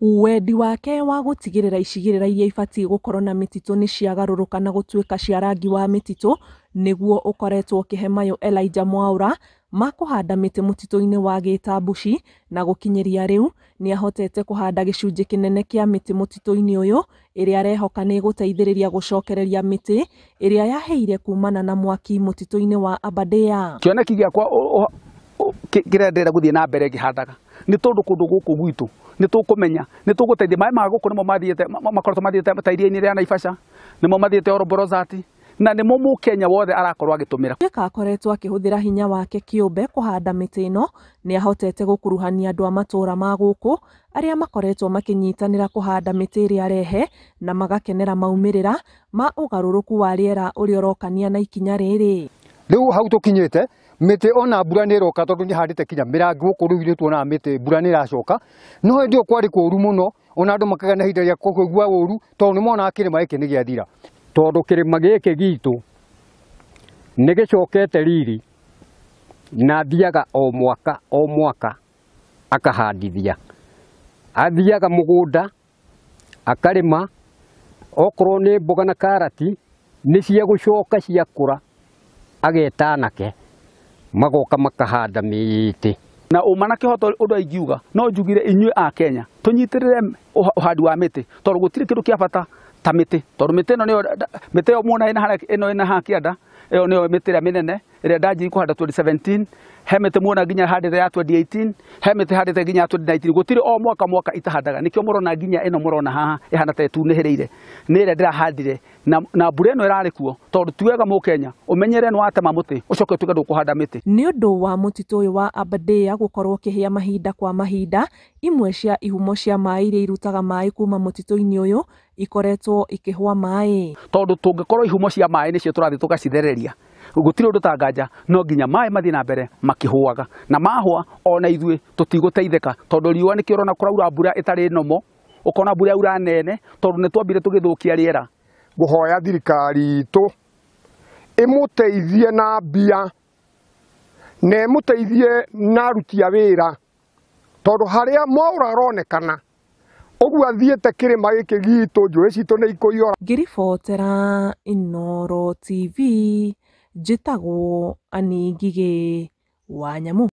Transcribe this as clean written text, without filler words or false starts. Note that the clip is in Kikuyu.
Wendi wake wa gũtigĩrĩra icigĩrĩra iria ibatiĩ gũkorwo na mĩtitũ nĩ ciagarũrũka na gũtuĩka cia rangi wa mĩtitũ nĩguo ũkoretwo ũkĩhe mayũ Elijah Mwaura ma kũhanda mĩtĩ mũtitũ-inĩ wa Gĩtambuci, na gũkinyĩria rĩu nĩahotete kũhanda gĩcunjĩ kĩnene kĩa mĩtĩ mũtitũ-inĩ ũyũ ĩrĩa arehoka nĩ ĩgũteithĩrĩria gũcokereria mĩtĩ ĩrĩa yahĩire kumana na mwaki mũtitũ-inĩ wa Aberdare. Kĩoneki gĩakwa kĩrĩa ndĩrenda gũthiĩ na mbere ngĩhandaga nĩ tondũ kũndũ gũkũ gwitũ nĩ tũkũmenya nĩ tũgũteithia maĩ ma gũkũ nĩmo mathiĩte makoretwo mathiĩte ta iria-inĩ rĩa Naivasha, nĩmo mathiĩte Oroborosati, na nĩmo mũkenya wothe arakorwo agĩtũmĩra. Gũtuĩka akoretwo akĩhũthĩra hinya wake kĩũmbe kũhanda mĩtĩ ĩno, nĩahotete gũkuruhania andũ a matũũra ma gũkũ arĩa makoretwo makĩnyitanĩra kũhanda mĩtĩ ĩrĩa arehe na magakenera maumĩrĩra ma ũgarũrũku wa rĩera ũrĩa ũrokania na ikinya rĩrĩ. Rĩu hau tũkinyĩte mĩtĩ ona mbura nĩ ĩroka tondũ nĩ handĩte kinya mĩrangi gũkũ rĩu ithuĩ tuonaga mĩtĩ mbura nĩ ĩracoka, no hĩndĩ ĩyo kwarĩ kũũru mũno, ona andũ makagĩa na ihinda rĩa kũigua ũru tondũ nĩ monaga kĩrĩma gĩkĩ nĩ gĩathira. Tondũ kĩrĩma gĩkĩ gitũ nĩ gĩcokete riri na athiaga o mwaka o mwaka akahandithia, athiaga mũgũnda akarĩma, okorwo nĩ mboga na karati nĩ cia gũcoka ciakũra ageta anake magoka makahanda mĩtĩ. Na ũma na kĩhoto ũndũ ingiuga no njugire inyuĩ a Kenya tũnyitĩrĩre ũhandi wa mĩtĩ tondũ gũtirĩ kĩndũ kĩa bata ta mĩtĩ, tondũ mĩtĩ ĩno nĩyo mĩtĩ ĩyo muona ĩna harĩa ĩno ĩna haha kĩanda ĩyo nĩyo mĩtĩ ĩrĩa mĩnene ĩrĩa ndanjirie kũhanda 2017, he mĩtĩ muona nginya handĩte ya 2018, he mĩtĩ handĩte nginya ya 2019. Gũtirĩ o mwaka mwaka itahandaga, nĩkĩo mũrona nginya ĩno mũrona haha ĩhana ta ĩtunĩhĩrĩire nĩ ĩrĩa ndĩrahandire na mbura ĩno ĩrarĩ kuo, tondũ ti wega mũkenya ũmenyere nĩ watema mũtĩ ũcoke ũtuĩke ndũkũhanda mĩtĩ. Nĩ ũndũ wa mũtitũ ũyũ wa Aberdare gũkorwo ũkĩhĩa mahinda kwa mahinda, imwe cia ihumo cia maĩ iria irutaga maĩ kuma mũtitũ-inĩ ũyũ ikoretwo ikĩhũa maĩ. Tondũ tũngĩkorwo ihumo cia maĩ nĩcio tũrathiĩ tũgacithereria, gũtirĩ ũndũ tanganja, no nginya maĩ mathiĩ na mbere makĩhũaga, na mahũa ona ithuĩ tũtigũteithĩka tondũ riũa nĩkĩo ũrona kũraura mbura ĩtarĩ nomo, ũkona mbura yaura nene tondũ nĩ twambire tũgĩthũkia rĩera. Ngũhoya thirikari itũ ĩmũteithie na mbia na ĩmũteithie na aruti a wĩra, tondũ harĩa Mwaura aronekana ũguo athiĩte kĩrĩma gĩkĩ gitũ njũĩ citũ nĩ ikũiyũra. Ngĩribotera Inooro TV njĩtagwo Annie Ngigĩ wa Nyamu.